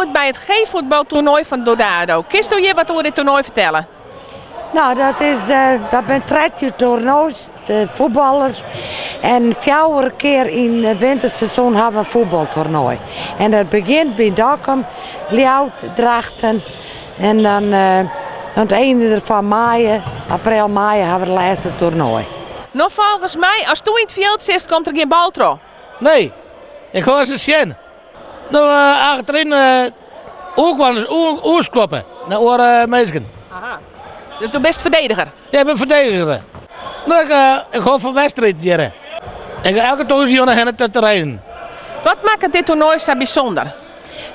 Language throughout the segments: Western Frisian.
hjoed by it G-fuotbaltoernoai fan Dodado. Kinsto hjir wat oer dit toernoai fertelle? No, dat is, dat binne 13 toernoais, de fuotballers. En fjouwer kear yn it winterseizoen hawwe we in fuotbaltoernoai. En dat begjint by Dokkum, Ljouwert, Drachten en dan oan it ein fan maaie, april, maaie hawwe we it lêste toernoai. No folgens my, ast do yn it fjild sitst, komt der gjin bal troch. Nee, ik hâld se sjen. No achteryn oerskoppe nei oare minsken. Aha. Dus do bist ferdediger? Ja, ik bin ferdediger. No, ik hâld fan wedstriden hjir. Ik ga elke tongersdei hinne te trainen. Wat makket dit toernoai sa bysûnder?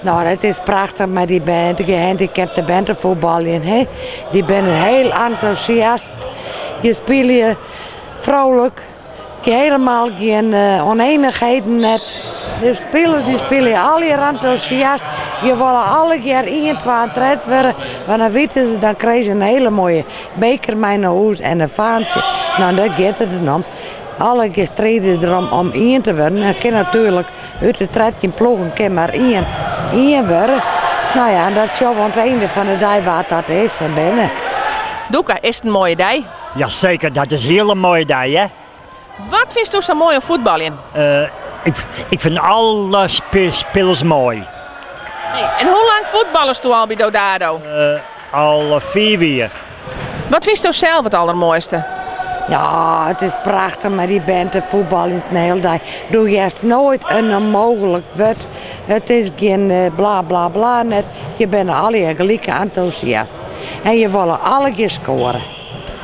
No, it is prachtich mei dy bern, de gehandicapte bern te fuotbaljen. Hè? Dy binne hiel entûsjast. Je spylje frolik. Helemaal gjin ûnienichheden net. De spilers dy spylje allegear entûsjast. Je wolle allegear ien, twa en tred wurde. Want dan witte se, dan krije se in hiele moaie beker mei nei hûs en in faantsje. No, dêr giet it om. Allegear stride derom om ien te wurden. En kin natuerlik út de 13 ploegen kin mar ien ien wurde. No ja, dat sjogge we oan it einde fan de dei wa't dat is en binne. Doeke, is it in moaie dei? Jaseker, dat is in hiele moaie dei, hè? Wat fynsto sa moai oan fuotbaljen? Ik, ik fyn alle spilers moai. Hey, en hoe lang fuotballesto al by Dodado? Al 5 jier. Wat fynsto sels it aldermoaiste? Ja, it is prachtich mei dy bern te fuotbaljen de hiele dei. Do hearst noait in ûnmooglik wurd. It is gjin bla bla bla net. Je binne allegear gelyk entûsjast. En je wolle allegear skoare.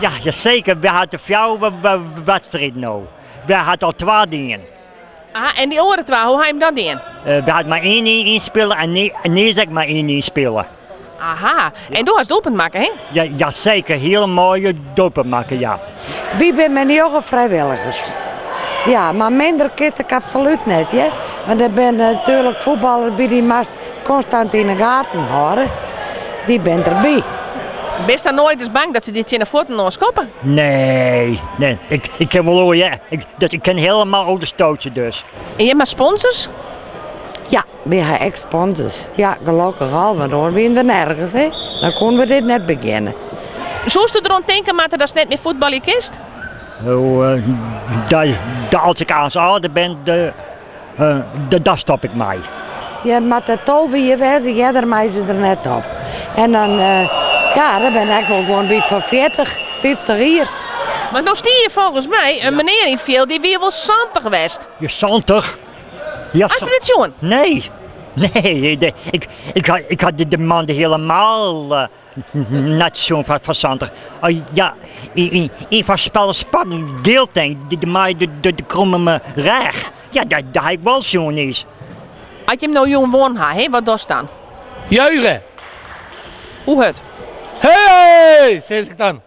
Ja, jaseker. Wy hawwe fjouwer wedstriden no. Wy hawwe al twa dien. Aha, en dy oare twa, hoe ha jim dat dien? Wy hawwe mar ien ynspile en niis ek mar ien ynspile. Aha, en do hast doelpunt makke, hè? Ja, jaseker, hiele moaie doelpunt makke, ja. Wy binne mei njoggen frijwilligers. Ja, mar minder kin ik absolút net, hear. Want der binne natuerlik fuotballers by dy moatst konstant yn 'e gaten hâlde. Dy binne derby. Bist dan noait ris bang dat se dy tsjin de fuotten oan skoppe? Nee, nee. Ik kin wol oer, ja. Ik, dus ik kin helemaal oer de stootje dus. En jim ha sponsors? Ja, wy ha ek sponsors. Ja, gelokkich al, want oars wiene we nergens, hè. Dan koene we dit net begjinne. Soesto deroan tinke moatte datst net mear fuotbalje kinst? Oh, als ik aanst âlder bin, dan stop ik mei. Je moatte 12 jier wêze, earder meie se der net op. En dan, ja, dan bin ik wol gewoan by fan 40, 50 jier. Want no stie hjir folgens my in menear yn it fjild, dy wie wol 70 west. Ja, 70? Ja, Hast him net sjoen? Nee, nee, ik ha de man helemaal net sjoen fan 70. Oh, ja, yn fan spel spatten deeltank, de mei de kromme rêch. Ja, dat ha ik wol sjoen is. As jim no jûn wûn ha, hè, wat dochst dan? Juiche. Hoe hurd? Hey, sis ik dan.